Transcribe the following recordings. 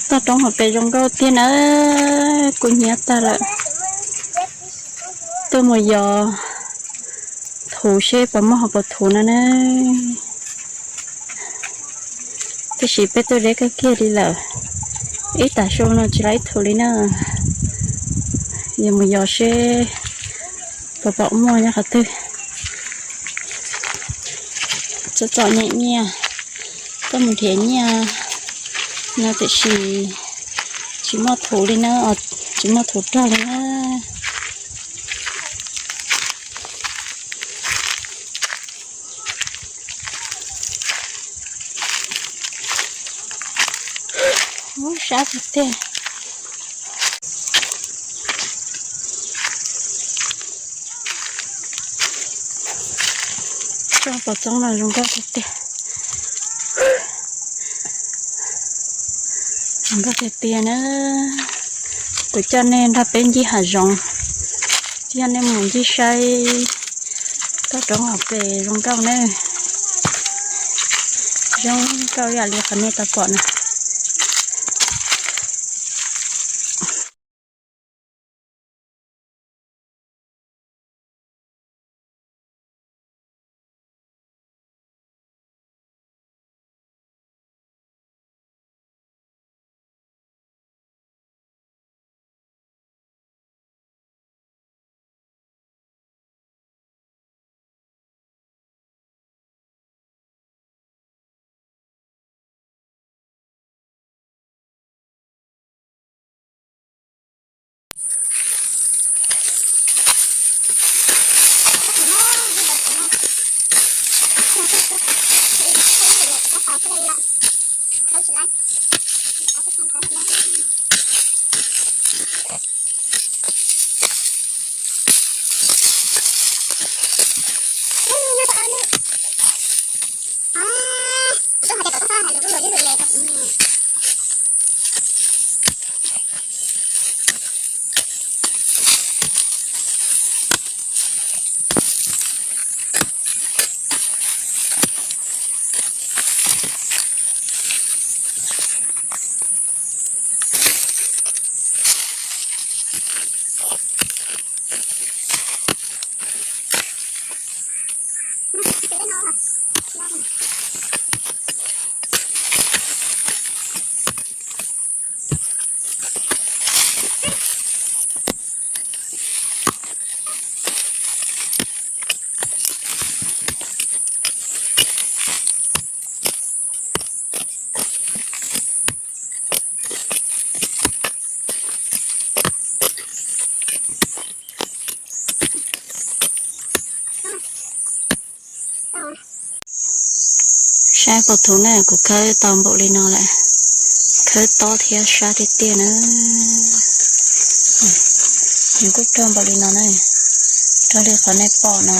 Toj roob hauv pes zoo nkauj tiag na, kuj hnyiab tag lawm. Tuaj mus yos thuv seb puas muaj hauv paus thuv no na. Tiam sis peb tuaj deb kawg kiag li lawm, ib tag su no tsis los ib thuv li na. Yog mus yos seb puas pom muaj nyob qhov twg. Txom txom nyem nyiaj, tuaj mus nrhiav nyiaj no tiam sis tsis muaj thuv li na, tsis muaj thuv rog li na. Ub, sab tiag tiag. Tsob pos txoob no zoo nkauj tiag tiag. Zoo nkauj tiag tiag na. Kuv coj nej nrog peb ncig hav zoov, coj nej mus ncig saib toj roob hauv pes zoo nkauj na. Zoo nkauj ib yam li qhov nej tau pom na. Saib pom thuv na, kuv khawb tau npaum li no lawm. Khawb tob thiab sab tiag tiag na. Nws kuj rog npaum li no na. Rog li qhov nej pom no,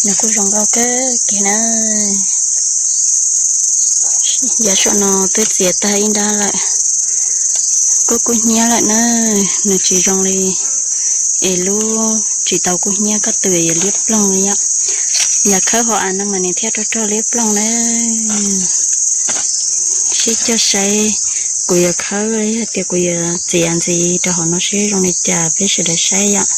nws kuj zoo nkauj kawg kiag na. Yav saum no twb txiav tag ib nrab lawm, kuj kub hnyiab lawm na. Nws tsis zoo li es lub tsis tau kub hnyiab, koj tws yog liab ploog li yom. Yog khawb hauv av no mas nws thiaj rog rog liab ploog na. Sib coj saib, kuv yuav khawb los yog tias kuv yuav txiav ntxiv rau hauv no seb zoo li cas peb sawv daws saib yom.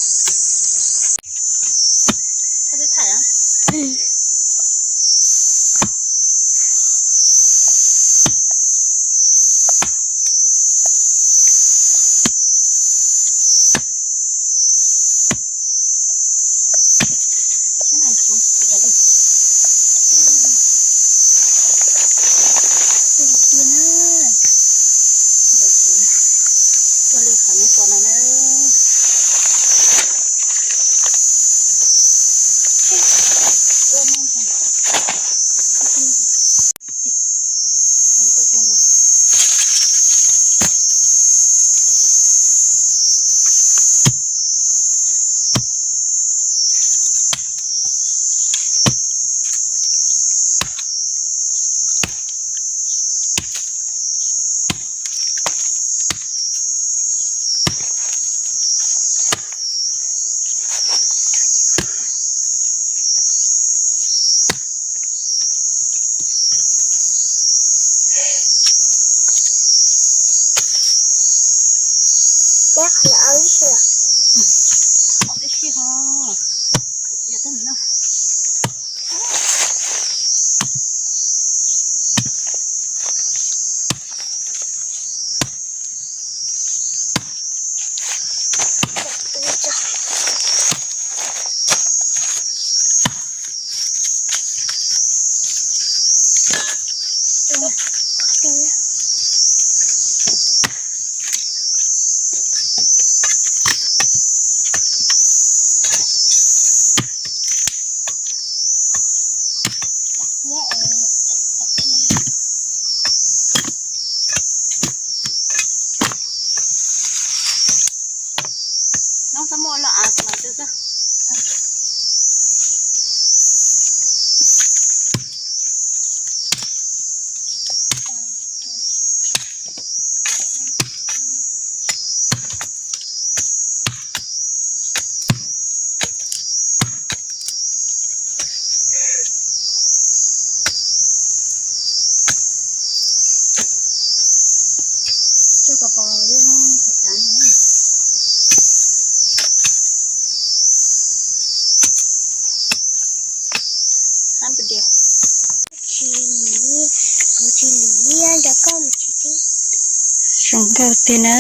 Zoo nkauj tiag na,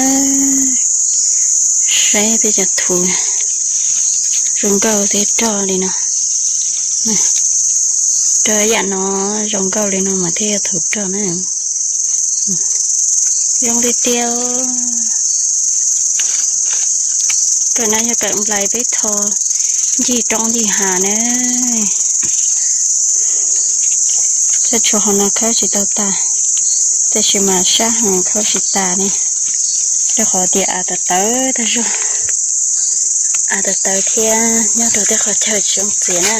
saib peb cov thuv zoo nkauj thiab roj li no. Rau yam no zoo nkauj li no mas thiaj yog thuv roj na. Zoo tiag tiag. Kawm no yog kawm nplais peb tho ncig roob ncig hav na. Cov tshuav hauv no khawb tsis tau tas, tab sis mas sab heev khawb tsis tas ne, rau qhov tias av tawv tawv tag zog, av tawv tawv thiab nyob rau tej qhov chaw tsis zoo txiav na.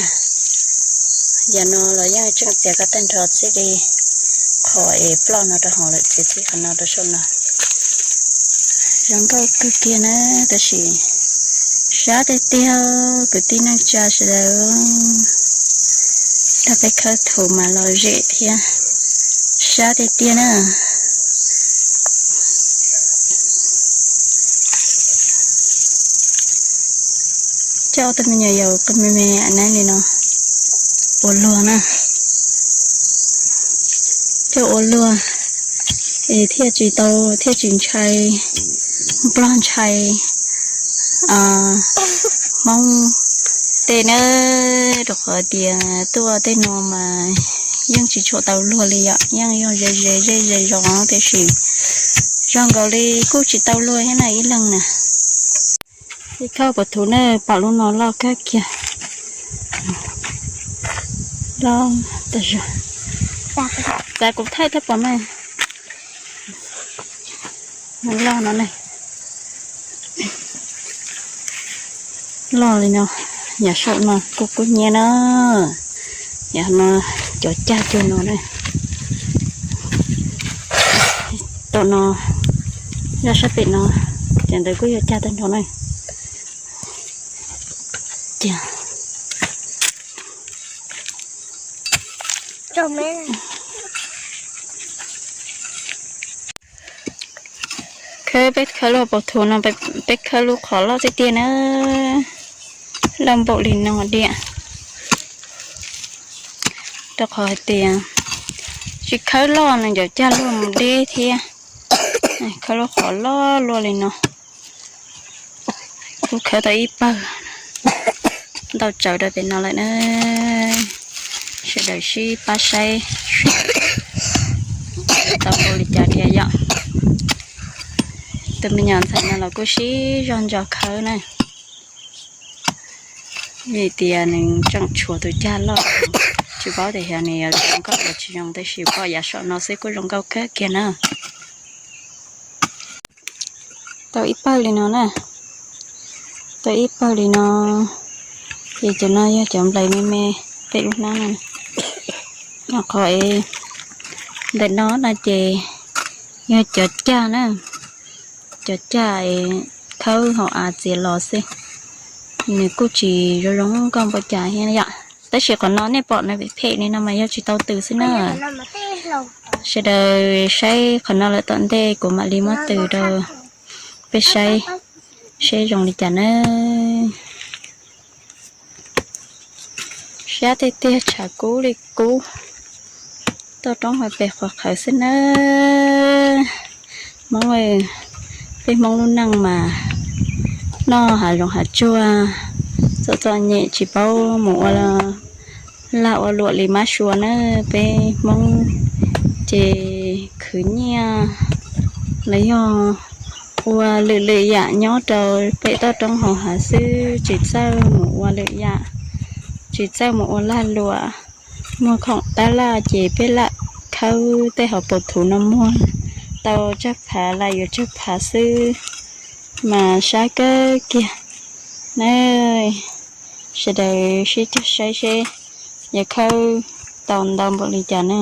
Yam no los yeej tseem txiav koj tag nrho txij li qhov es ploj no rau hauv lawm txiav txij qhov no rau saum no. Zoo nkauj kawg kiag na, tab sis sab tiag tiag kwv tij neej tsa sawv daws. Tag peb khawb thuv mas lom zem thiab, sab tiag tiag na. Coj ob tug me nyuam yaus me me neej li no ua luag na, coj ua luag es thiaj tsis tau, thiaj tsis ntshai nplog ntshai Hmoob tej na, rau qhov tias tuaj tej no mas yeej tsis tshua tau luag li yom, yeej yog ze ze zej ze zos tiam sis zoo nkaus li kuj tsis tau luag thiab na ib leeg na. Ib khawb pov thuv na, pom lub no loj kawg kiag, loj tas zog. Txav kuv thaij thiab pom mas loj no ne, loj li no, yav saum no kuj kub hnyiab na, yav no cov cag cuag no na. Tom no, zaj sab pem no, cov ntawd kuj yog cag tag nrho na. Ces khawb peb khawb lub pov thuv no, peb khawb lub qhov loj tiag tiag na, loj npaum li no diam. Rau qhov hais tias tsis khawb loj nws cov cag luag mus deb thiab. Khawb lub qhov loj luaj li no. Kuv khawb tau ib pawg, ntau tsawv rau pem no lawm na. Sawv daws sib pab saib tau npaum li cas thiab yom. Tus me nyuam ntxhais no los kuj sib zog ntso khawb na. Vim tias nws tseem tshuav tus cag loj, tsis paub tias xyov nws yuav zoo nkauj los tsis zoo, tab sis pom yav saum no xwb kuj zoo nkauj kawg kiag na. Tau ib pawg li no na, tau ib pawg li no, ces cov no yog cov nplais me me pem lub hnab no. Qhov ntawm no no ces yog cov cag na, cov cag khawb hauv av txiav los xwb, nws kuj tsis zoo zoo nkauj npaum cas thiab yom. Tab sis qhov no nej pom no phem phem li no mas yog tsis tau tws xwb na. Sawv daws saib qhov no lawm tom ntej kuv mam li muab tws rau peb saib, saib zoo li cas na. Sab tiag tiag, tshav kub li kub, toj roob hauv pes qhuav qhawv xwb na. Hmoob, peb Hmoob lub neej mas noj hav zoov hav tsuag, txom txom nyem tsis paub mus ua lag ua luam li mab sua na. Peb Hmoob ces khwv nyiaj los yog ua lwm lwm yam nyob rau pem toj roob hauv hav xwb, tsis txawj mus ua lwm yam, tsis txawj mus ua lag luam. Muag khoom tab laj ces peb lam khawb tej hauv paus thuv no muag tau tsawg phav los yuav tsawg phav xwb, mas sab kawg kiag na. Sawv daws sib cog saib seb yuav khawb tau ntau npaum li cas na.